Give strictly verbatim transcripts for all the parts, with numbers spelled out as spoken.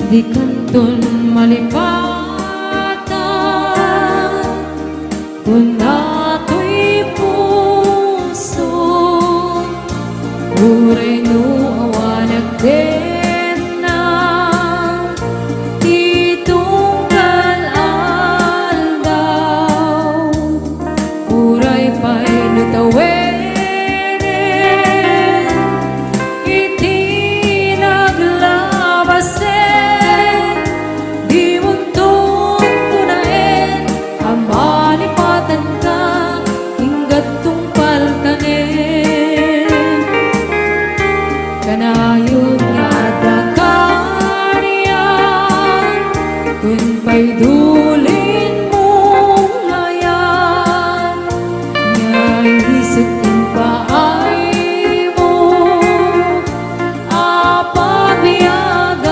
Dikanton malipatan, kuna toy puso, uray no awan agtenna ti tunggal aldaw, uray pay no tawenen iti naglabasen, dimonton kunaen a malipatanka, ingga't tungpaltanen. Kanayon nga adda kanian, kun pay dulin mo ngayan, nga isut impaaymo a pabiagan.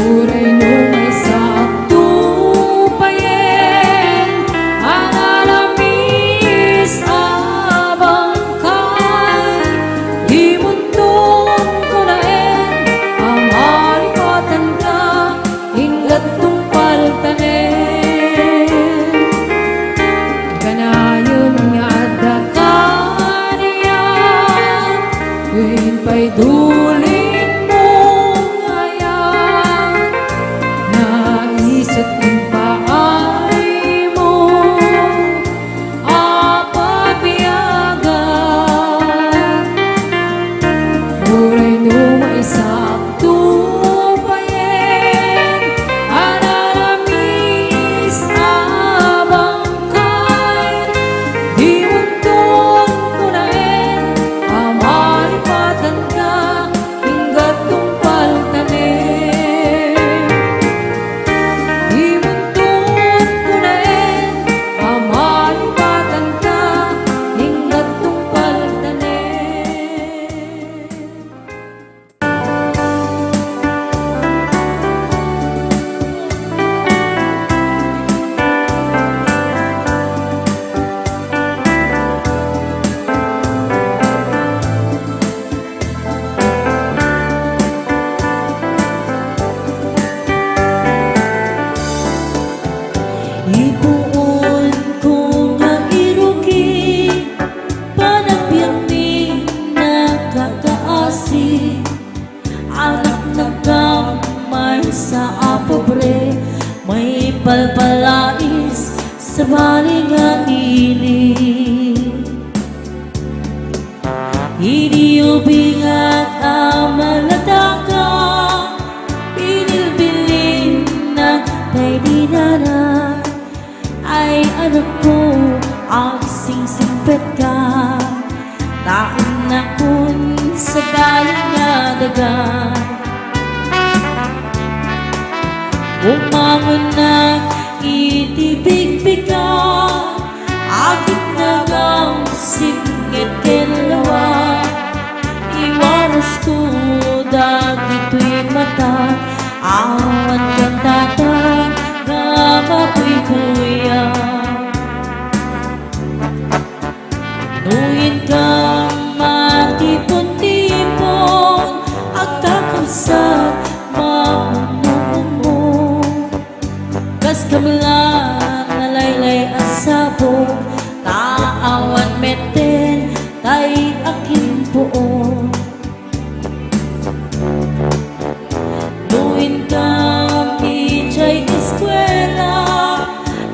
Uray no maysa agtupayen a nalamis a bangkay, dimonton kunaen a malipatanka, ingga't tungpaltanen. Kanayon nga adda kanian, wen pay dulin mo ngayan, nga isut impaaymo a pabiagan. Uray no maysa agtupayen a nalamis a bangkay, dimonton kunaen a malipatanka, ingga't tungpaltanen. Dimonton kunaen a malipatanka, ingga't tungpaltanen. Ipuon ko nga irugi, panagbiagmi nakakaasi, anak nagdam maysa a pobre, maipalpalais sabali nga ili. Idi ubingak a malataka, binilbilinnak tay dinana. Ay, anakko, agsingsimpet ka, ta innakon sabali nga daga. Umangonnak iti bigbigak, agitnagak sipnget ken lawa. Iwarasko dagitoy matak, awan kantata nga mapuypuya. No inkam matipon-tipon, agkakabsat, maummuummo. Kas kamla nalaylay a sabong, ta awan metten tay akinpuon. No inkam idiay eskuela,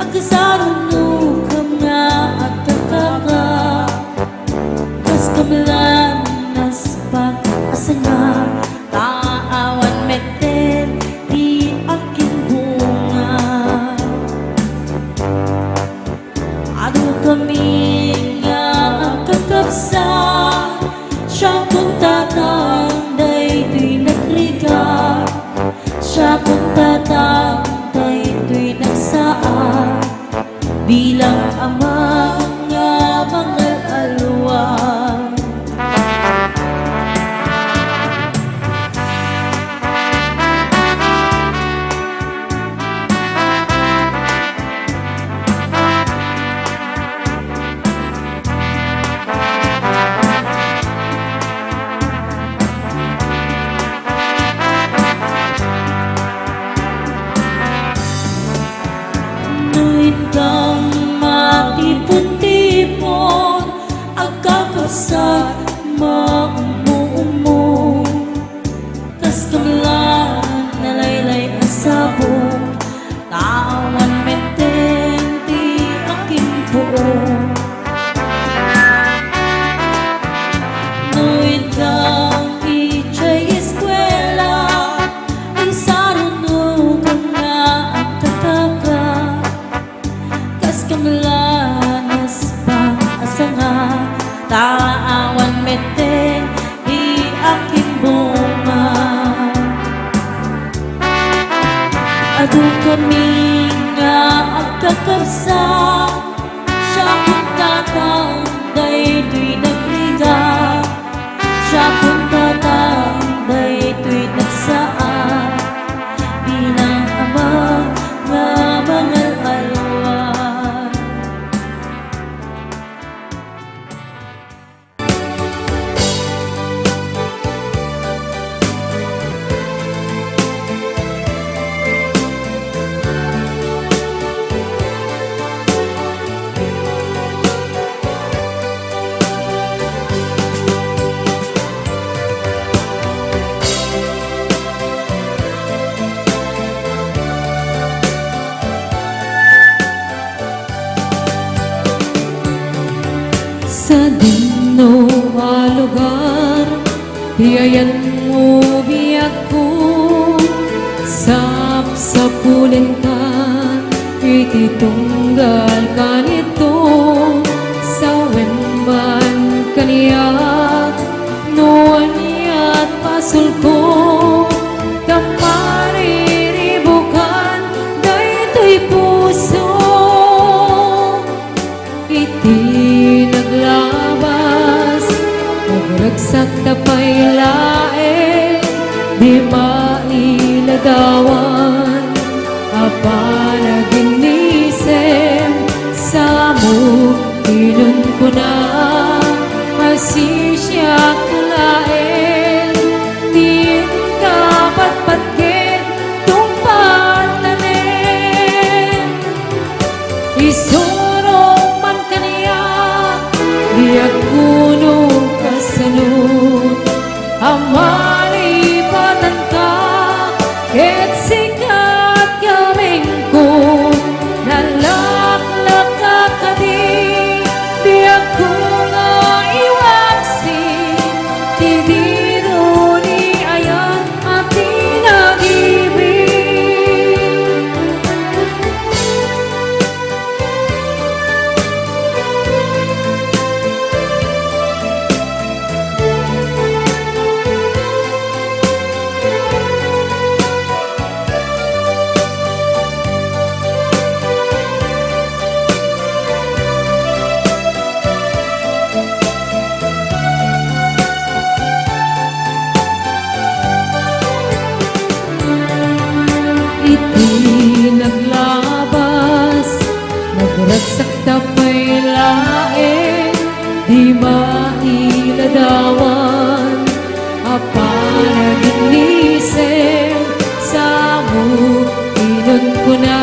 agkasarunokam nga agkakaka. Kas kamla naspak a sanga, ta awan metten ti akinbunga. Adu kami nga agkakabsat, siak kun tatang daytoy nagrigat, siak kun tatang daytoy nagsaad, bilang ama nga mangal-alwan. Adukami nga agkakabsat, siak kun tatang daytoy nagrigat, siak kun tatang daytoy nagsaad, bilang ama nga mangal-alwan. Sadino a lugar ti ayanmo, biagko? Sapsapulenta iti tunggal kanito, sawen man kaniak no aniat pasulko, ta mariribukan daytoy puso. Iti naglabas, nagragsak ta pay laeng di mailadawan a panaginnisem, samo ti nunkuna a sisiak laeng ti inkapatpatgen tungpal tanem. Isurong man kaniak, biagko no kasano a malipatanka, ket sika, gabengko, nalaklaka kadi, biagko nga iwaksi ti diro ni ayan a tinagibing. Iti naglabas, nagragsak ta pay laeng di mailadawan a panaginnisem, samo ti nunkuna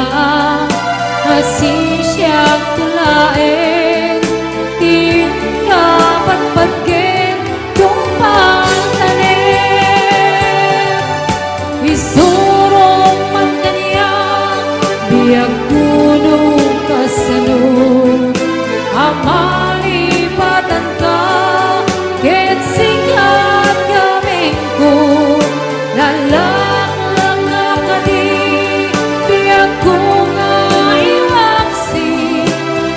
a sisiak laeng ti inkapatpatgen tungpal tanem. Isurong man kaniak, biagko no kasano a malipatanka, ket sika, gabengko, nalaklaka kadi, biagko nga iwaksi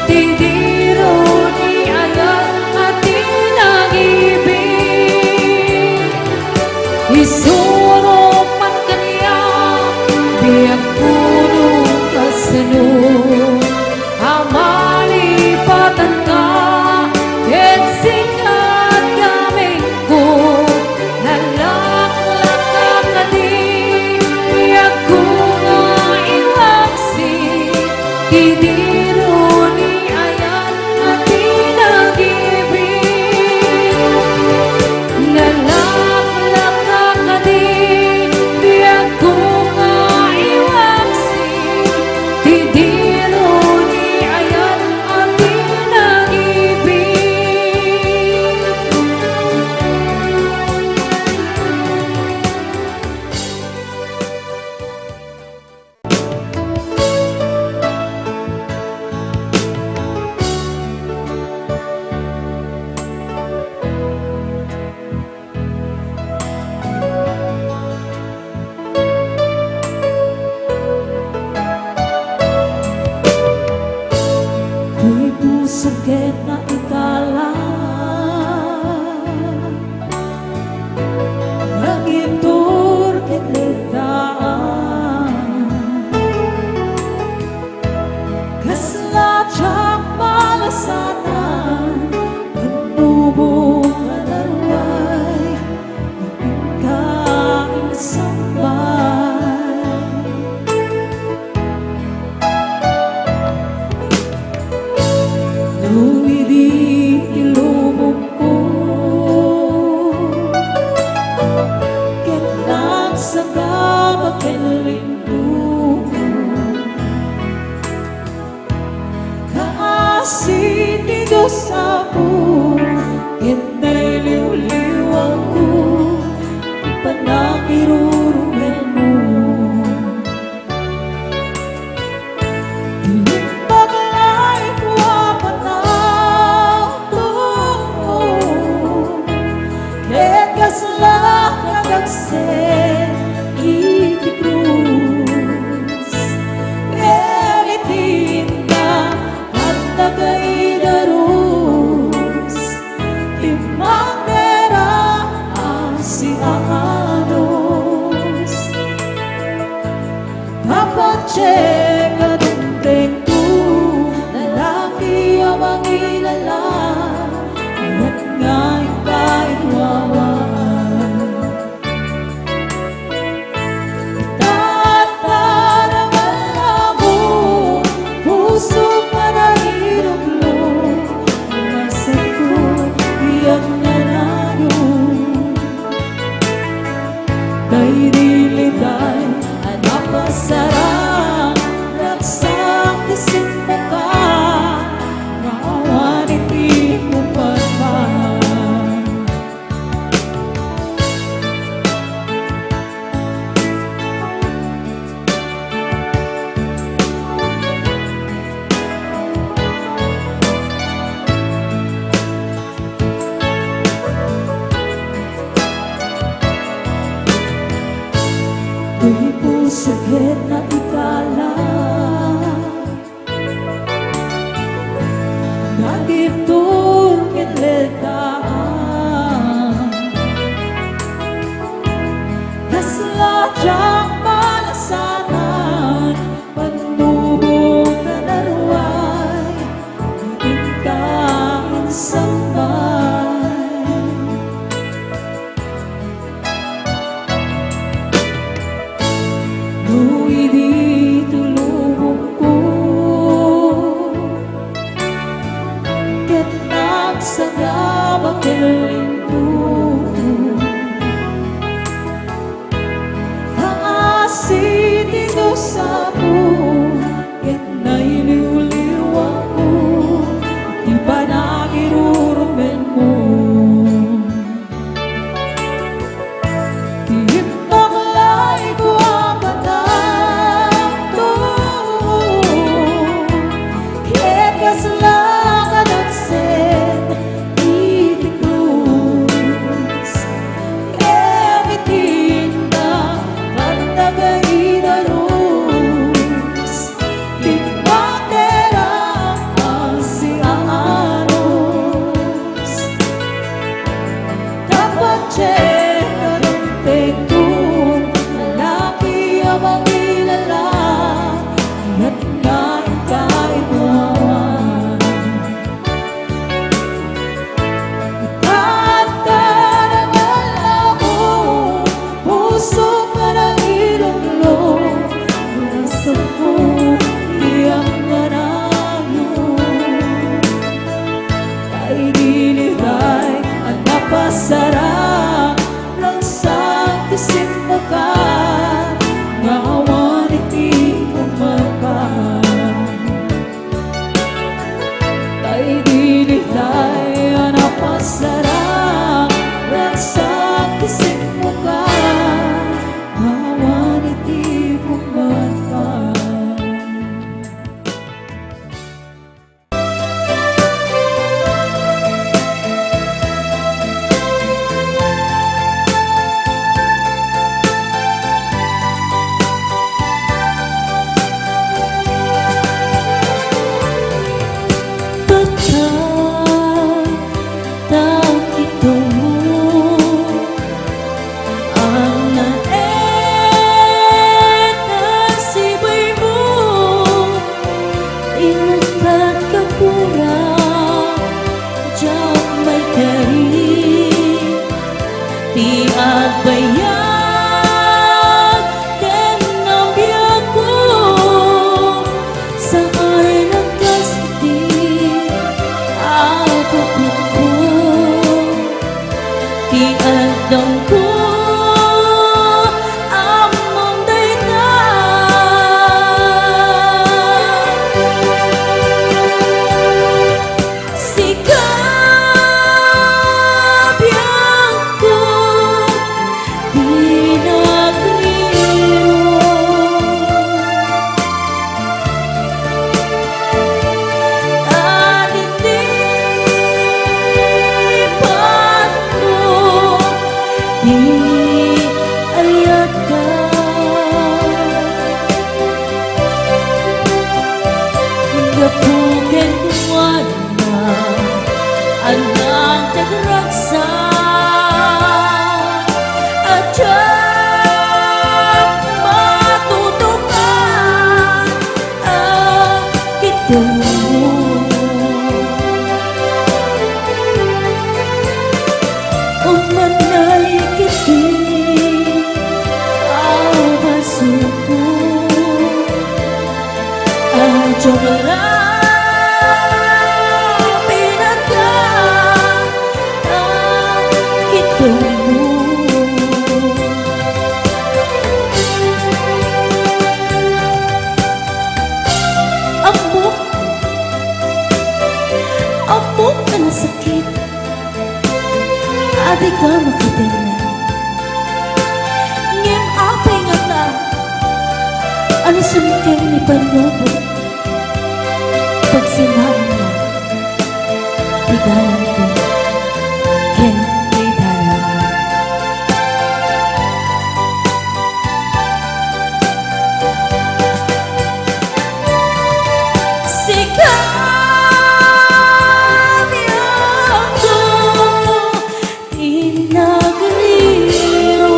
ti diro ni ayan a tinagibing. Isurong man kaniak, Bakel lindung. Kaasi ti Dios Apo, ket nailiwliwko ti panakirurumenmo. Imbag lay ko a panagtulong, ket kasla nga agsen iti krus. Ket iti innak, adda kaidarus, timmangder a siaanus. Apatek a dumtengto, lalaki a mangilala, ayat nga impainwawa. Tatta, nangallamo, puso nga nairuklok, nasengko, iyak nga nayon. Daydi litay a napasarang, nagsakit simmuka, nga awan iti kumpatman. Toy puso ket naikala, nagiptul ken leddaan. Kasla diak malasanan, pannubok a naruay, inka insambay. No idi tulubongko, ket nagsagaba ken lintong, kaasi ti Dios Apo, ket nailiwliwko ti panakirurumenmo. Ti impaklay ko a patagto, ket kasla kadagsen iti krus. Ket iti innak, adda kaidarus, timmangder a siaanus. Apatek a dumtengto, lalaki a mangilala, ayat nga impainwawa. Tatta, nangallamo, puso nga nairuklok, nasengko, iyak nga nayon. Daydi litay a napasarang, nagsakit simmuka, nga Dika makitengna. Ngem apay ngata a nasumkem ni Panubo? Pagsinaanna ti gayamko ken ti dalan. Sika, biangko, ti nagriro.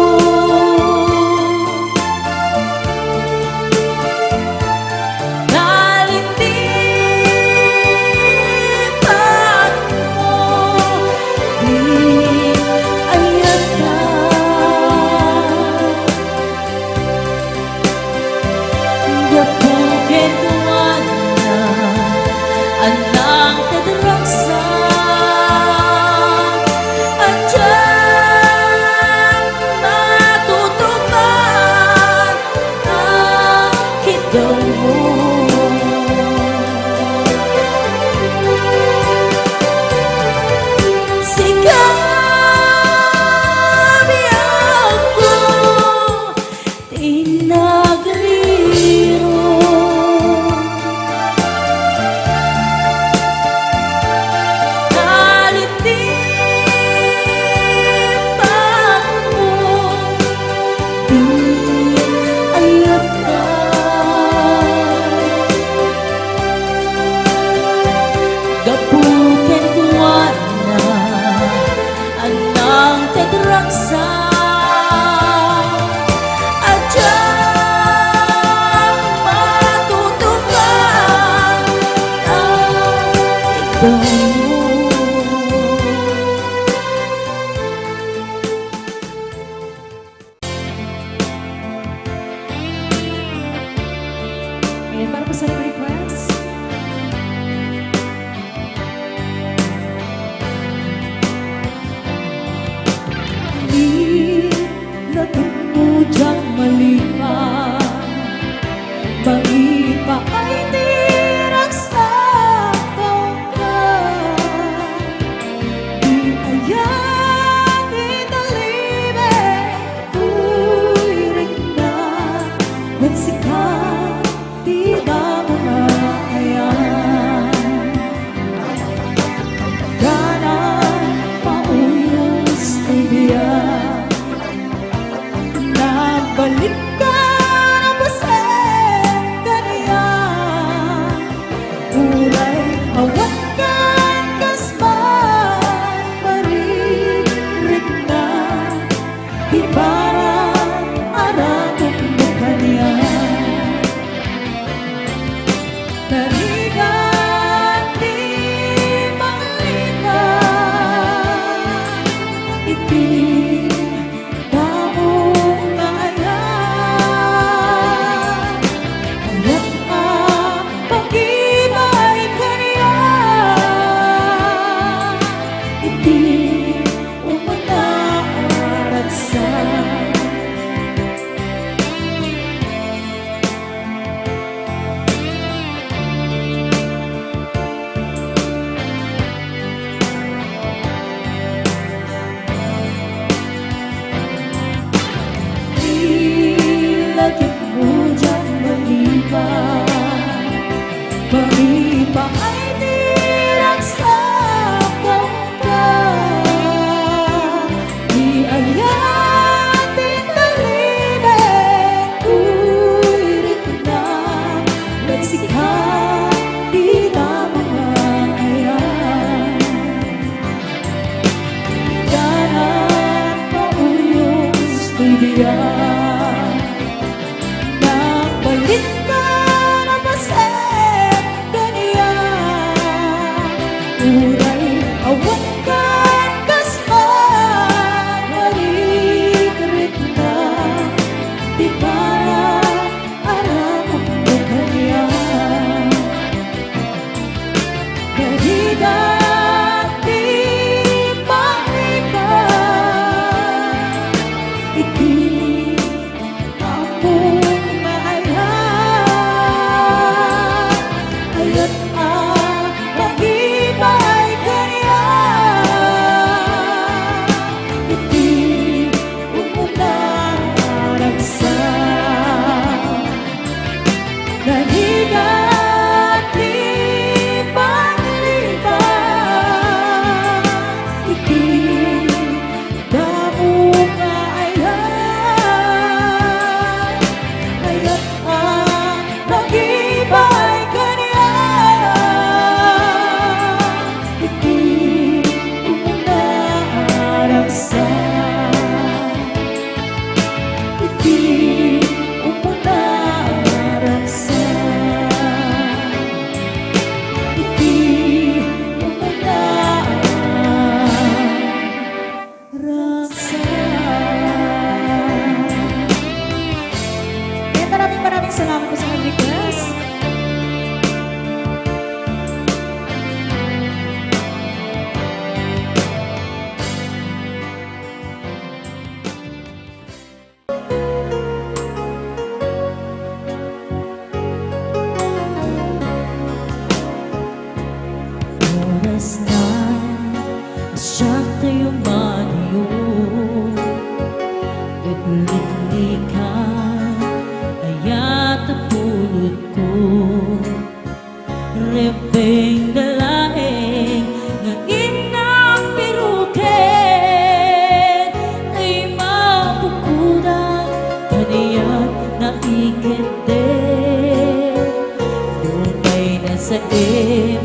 Nalintipatmo ti ayatka. Gapu kenkuana, anang ti ragsak, adda matutukan a kidawmo. Sika, biangko, ti nagriro. Nalintipatmo ti ayatka. Gapu kenkuana, anang ti ragsak, adda matutukan a kidawmo. Ayan, para po sa request. Ni, lakitmo diak malipa, mangipaay ti ragsak, kaunka. Di aya ti talibek, uy, rikna, wen sika ti damo nga ayan. Gana mauyos ti biag. Nagbalikka a paset kaniak. Uray awan kan kas maririkna. Ti barang a rakup mo kaniak. Narigat ti mangalipa iti damo nga ayan. Ayak a pagibay kaniak iti umuna a ragsak. Ilagipmo diak malipa, malipaay ti ragsak, kaunka. Di aya ti talibek, uy, rikna, wen sika ti damo nga ayan. Gana mauyos ti biag. Nagbalikka a paset kaniak. Salamat po sa nag-request. Oras na, siak tayo manayo. Ket liklikan, ayat a pulotko. Rebbeng na laeng nga innak piruken, ay mapukodan, kaniak naiketdek. Dumay na saem,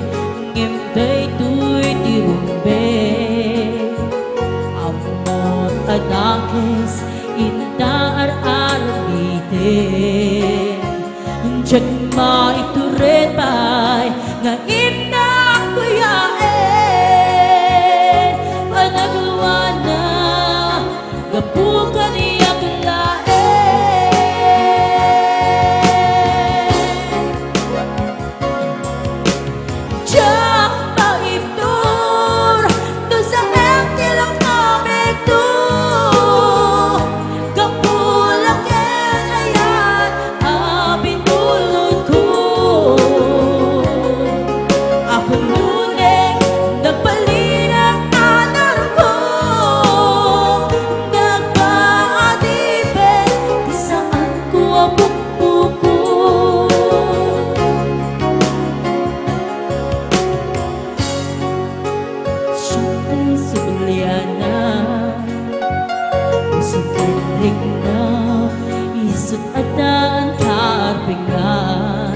ngem daytoy ti rumbeng. Ammok a dakes, inta ar-arabiden. Diak maitured pay nga innak kuyaen, panagluana, gapu kaniak laeng. Diak maibtur no saan ti langkapekto. Gapu la ken ayat a pinulotko. Apo nuneng, nagbalinak a narko. Nagpaadipen ti saanko a pukpukot. Siak ti subliana, isu ti rikna, isut addaan karpengan.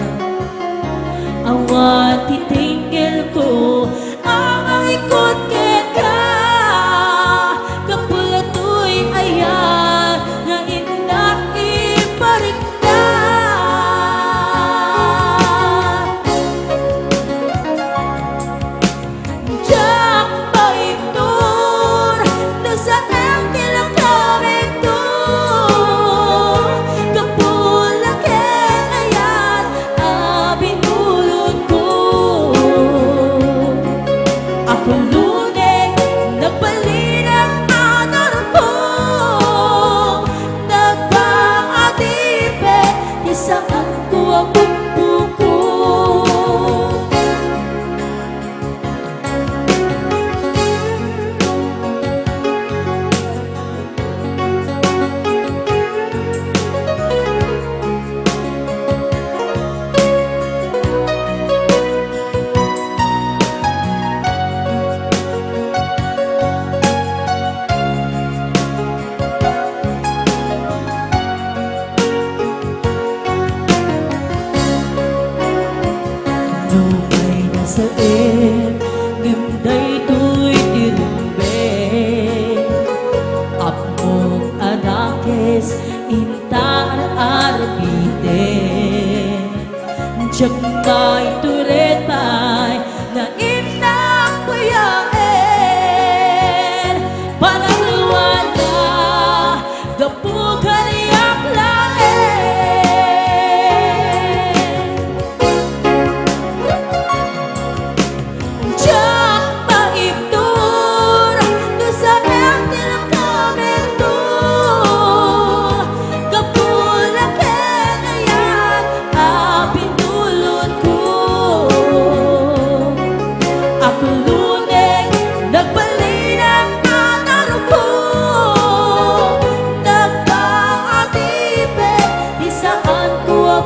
Awan ti tengngelko a mangikot kenka, gapu la toy ayat nga innak iparikna. Diak maibtur no saan ti langkapekto. Gapu la ken ayat a pinulotko. Apo nuneng, nagbalinak a narko. Nagpaadipen ti saanko a pukpukot. Nupay nasaem, ngem daytoy ti rumbeng. Ammok a dakes, inta ar-arabiden. Diak maitured pay nga innak kuyaen, panagluana, gapu kaniak laeng. Diak maibtur no saan ti langkapekto. Gapu la ken ayat a pinulotko. Apo nuneng, nagbalinak a narko. Nagpaadipen ti saanko a